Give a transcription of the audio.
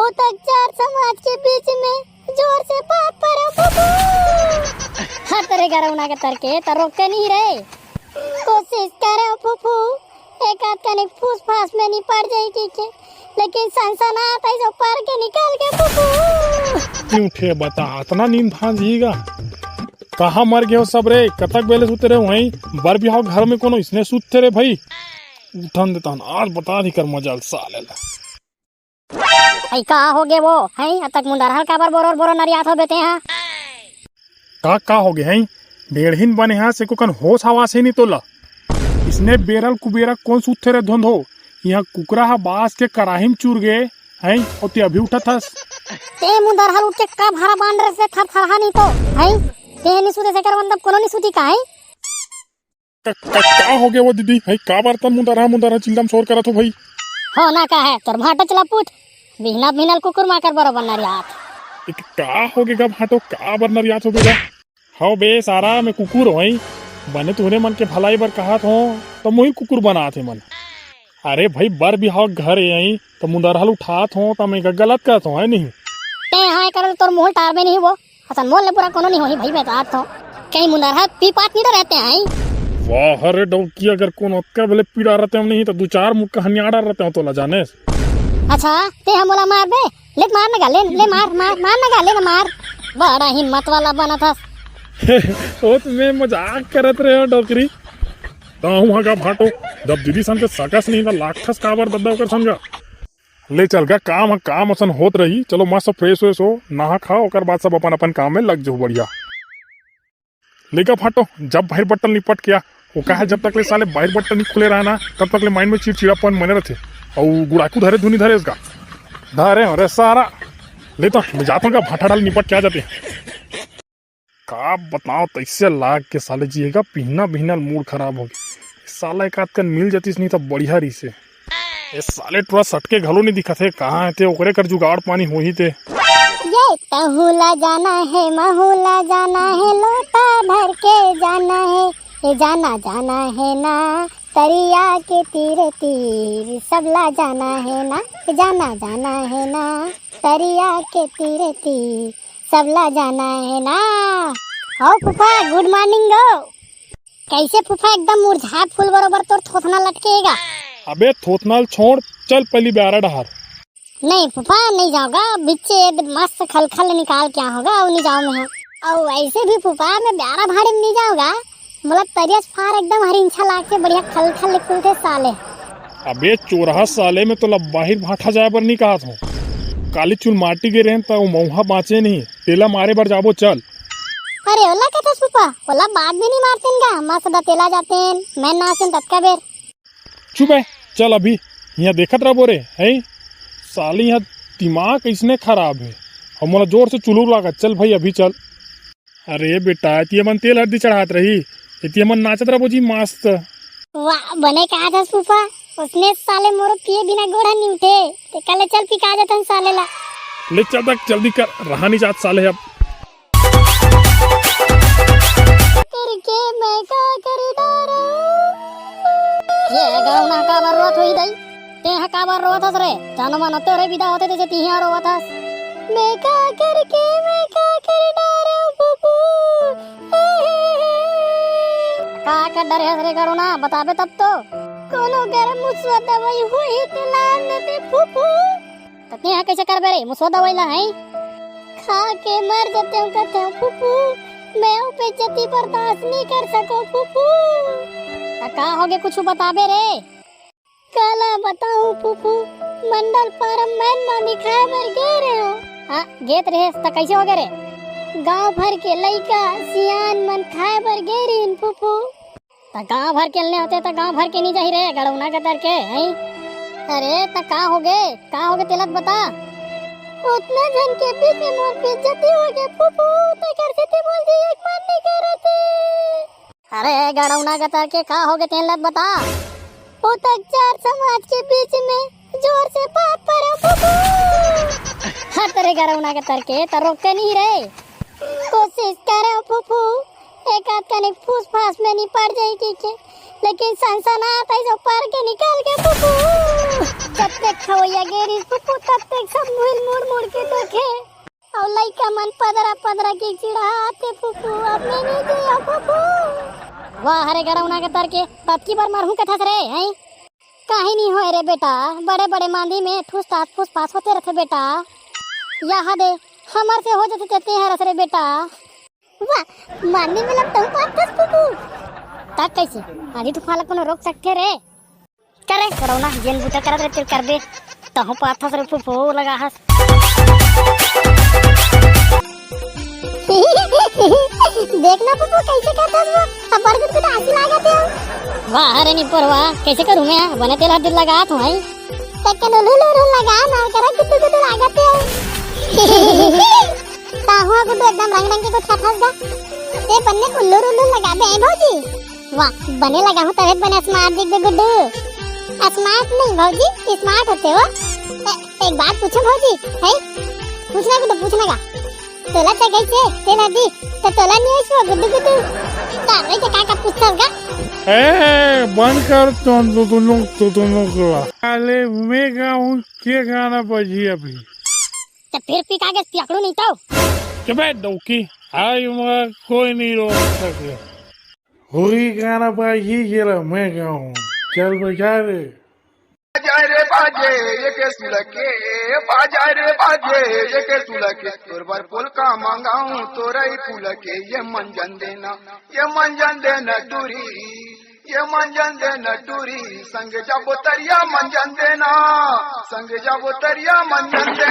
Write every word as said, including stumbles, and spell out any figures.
ओ तक चार समाज के बीच में जोर से बात करो फूफू। हाँ, तेरे गरौना के तरके त रोकते नहीं रे। कोशिश करो फूफू, एक आध कने फूस फास में नहीं पड़ जाई कहिके, लेकिन सनसनात ऐसो पर के निकल के फूफू। क्यों थे बता, अतना नींद भांज हीगा? कहाँ मर गए हो सब रे? कतक बेले सुते रहे वहीं? बर बिहाव घर में कोनो इसने सुते रे भाई। उठन देता हन, आज बता दी कर मजा साले ला। भाई का हो गे वो, हैं? अतक मुंदरहल काबर बोरोर बोरो नरियात हो बेते हैं? का, का हो गे हैं? बेड़हिन बने हा से कोकन होश हवास है नहीं तोला। इसने बेरल कुबेरा कौन सुते रे धुंध हो? यहाँ कुकरा हा बास के कराही में चुर गे, हैं? और ते अभी उठत हस। ते मुंदरहल उठ के का भरा बांध रे से थरथरहा नहीं तो, हैं? ते नहीं सुते से कर मतलब कोनो नहीं सुती का, हैं? का, का, का हो गया वो दीदी? भाई, का बार तन मुंदरहा, मुंदरहा चिल्लम शोर करत हो भाई? हो ना का है, तोर भाटा चला पूछ। बिहना बिहनल कुकुर माकर बरोबर नरियात। एक का हो गया भाटो, का बर नरियात हो गया? हो बे सारा, मैं कुकुर होई। बने तुहरे मन के भलाई बर कहत हो, तो मुही कुकुर बनात हे मन। अरे भाई, बर बिहाव घर ए आई, तो मुंदरहल उठात हो, तो मैं का गलत कहत हो, है नहीं? ते हाँ कर तोर मुंह टार में नहीं वो। असन मोल ले पूरा कोनो नहीं होही भाई, बता तो। कहीं मुंदरहा पी पात नहीं तो रहते हैं। वाह रे डौकी, अगर कोनो अक्का बेले पीड़ा रहते हम नहीं तो दो चार मुक्का हनियाड़ा रहते हो तोला जाने। अच्छा, ते हम बोला मार बे, ले मार ना गा, ले, ले मार, मार, मार ना गा, ले ना मार। बड़ा हिम्मत वाला बना था। ओ तो मैं मजाक करत रहे हो डोकरी। ताहू हगा भाटो, जब दीदी सन के सकस नहीं ना लाखस काबर दद्दा ओकर समझा। ले चल गा, काम ह काम असन होत रही। चलो मस्त फ्रेश व्रेश हो, नहा खा, ओकर बाद सब अपन अपन काम में लग जाओ बढ़िया। लेगा फाटो, जब बाहर बटन निपट के आ, वो कहा जब तक ले साले बाहर बटन नहीं खुले रहा ना, तब तक ले माइंड में चिड़चिड़ापन मने रहते। और गुड़ाकू धरे धुनी धरे इसका। धरे हो रे सारा। ले तो मैं जाता हूँ, भाटा डाल निपट के आ जाते हैं। का बताओ, तैसे लाग के साले जी एगा, बिहना बिहना मूड खराब हो गया। साला एक आध कन मिल जातीस नहीं तो बढ़िया रही से। ए साले टुरा सटके घलो नहीं दिखत हे, कहाँ हे ते, ओकरे कर जुगाड़ पानी होही ते। ये तहूला जाना है, महूला जाना है, लोटा भर के जाना है, ये जाना जाना है ना, तरिया के तीर तीर सबला जाना है ना, ये जाना जाना है ना, तरिया के तीर तीर सबला जाना है ना। हो फूफा, गुड मॉर्निंग हो। कैसे फूफा एकदम मुरझाए फूल बरोबर तोर थोथना लटकेगा? अबे थोथना ल छोड़, चल पहली ब्यारा डहार। नहीं फूफा, नहीं जाऊंगा, बिच्चे ये मस्त खलखल निकाल के होगा, और नहीं जाऊं मैं। और वैसे भी फूफा मैं ब्यारा भाड़े में नहीं जाऊंगा, मोला तरिया फार एकदम हरिंछा लाग के बढ़िया खलखल निकलते साले। अबे चोरहा साले, मैं तोला बाहिर भाठा जाए बर नहीं कहत हूँ। काली चुल माटी गे रहन त वो मऊहा बाँचे नहीं, तेला मारे बर जाबो चल। अरे ओला कथस फूफा, ओला बात भी नहीं मारतेन गा, मस्त दा तेला जातेन, मैं ना आसेन ततका बेर। चुप है, चल अभी यहाँ देखत रहबो रे, है साले यहाँ दिमाग इसने खराब है। और मोला जोर से चुलू लागत, चल भाई अभी चल। अरे बेटा, एती हमन तेल हरदी चढ़ात रही, एती हमन नाचत रहो जी मस्त। वाह, बने कहा था फूफा, उसने साले मोरो पिए बिना गोड़ा नहीं उठे। ते कल चल पिका देतन साले ला। ले चल तक जल्दी कर, रहा नहीं जात साले अब। करके मैं का कर डारा। ये गौना का बर रोत हुई दई। तेहा काबर रोवत हस रे? जानो मानो तोरे विदा होते तइसे तिहा रोवत हस। मैं का करके, मैं का कर डारेंव फूफू। का कर डरे हस रे गड़ोना? बताबे तब तो। कोनो गरम मुसवा दवाई होही ते लान देते फूफू। त तेहा कइसे करबे रे मुसवा दवाई ला, हैं? खा के मर जतेंव कथेंव फूफू। मैं ओ बेइज्जती बर्दाश्त नहीं कर सकों फूफू। त का होगे कुछु बताबे रे? काला बताहूँ फूफू, मंडल फारम मैन मांदी खाए बर गे रहेंव। हाँ, गेत रहेस त कइसे होगे रे? गांव भर के लइका, सियान मन खाए बर गे रहिन फूफू। त गांव भर के लने होते त गांव भर के नहीं जाही रे, गड़ौना के तर के, हैं? अरे त का होगे? का होगे तेला त बता। ओतना झन के बीच में मोर बेइज्जती होगे फूफू, तेकर सेती बोल दी एक मन नहीं करत हे। अरे गड़ौना के तर के का होगे तेन ल बता। ओ तक चार समाज के बीच में जोर से बात करो फूफू। हट रे गड़ौना के तर के, त रोकते नहीं रे। कोशिश करो फूफू, एक आध कने फूस फास में नहीं पड़ जाई कहिके, लेकिन सनसनात ऐसो पर के निकल के फूफू। तब तक खवैया गे रिहिस फूफू, तब तक सब मुड़ मुड़ के देखे। अउ लइका मन पदरा पदरा के चिढ़ाथे फूफू, अब मैं नहीं दिया फूफू। वाह रे गड़ौना के तर के, अतकी बर मरहूं कथस रे, हैं? काहीं नहीं होय रे बेटा, बड़े बड़े मांदी में ठूस तास फूस पास होते रथे बेटा। यहा दे, हमर से हो जथे तेते हरस रे बेटा। वाह, मांदी में लपटहूं पाथस फूफू। तक कैसे? आंधी तूफान ला कोनो रोक सकथे रे? करे, कोरोना जेन बूता करत रे, तेल करबे। तहूं पाथस रे फूफू, लगा हस। देख ना फूफू, कैसे करथस वो, अब्बड़ गुदगुद आसी लागत हे। वाह रे निपोरवा, कैसे करूं मैं? बने तेल हर दिन लगात हूं, हैं? तक के लुलु लुलु लगा ना, करा गुदगुद गुदगुद लागत हे। ताहुआ गुड्डू एकदम रंग रंग के कुछ हथस गा। ए बन्ने उल्लू रुल्लू लगाबे, हैं भौजी? वाह, बने लगाहूं तभे बने smart दिखबे गुड्डू। Smart नहीं भौजी, smart होथे वो। ए, एक बात पूछों भौजी, हैं? पूछना गुड्डू, पूछना गा। तोला चघई से, तेला दी, त तोला नहीं आइस वो गुड्डू गुड्डू। तारे के का का पूछथस गा? ए, बंद कर तो, तो, तो, तो, तो, तो, तो, काले मैं गाऊं, के गाना बजी अभी? त फिर पी का गे पियकड़ू नहीं तो? चुपे डौकी, आज मोला कोई नहीं रोक सके। होरी गाना बाजी जेला मैं गाऊं। चल बजा रे। बाजे रे बाजे, ये के सुलके, बाजे रे बाजे, ये के सुलके, तोर बर पोलका मंगाऊं, तोरई फूल के, ये मंजन देना, ये मंजन देना टूरी, ये मंजन देना टूरी, संग जाबो तरिया मंजन देना, संग जाबो तरिया मंजन देना।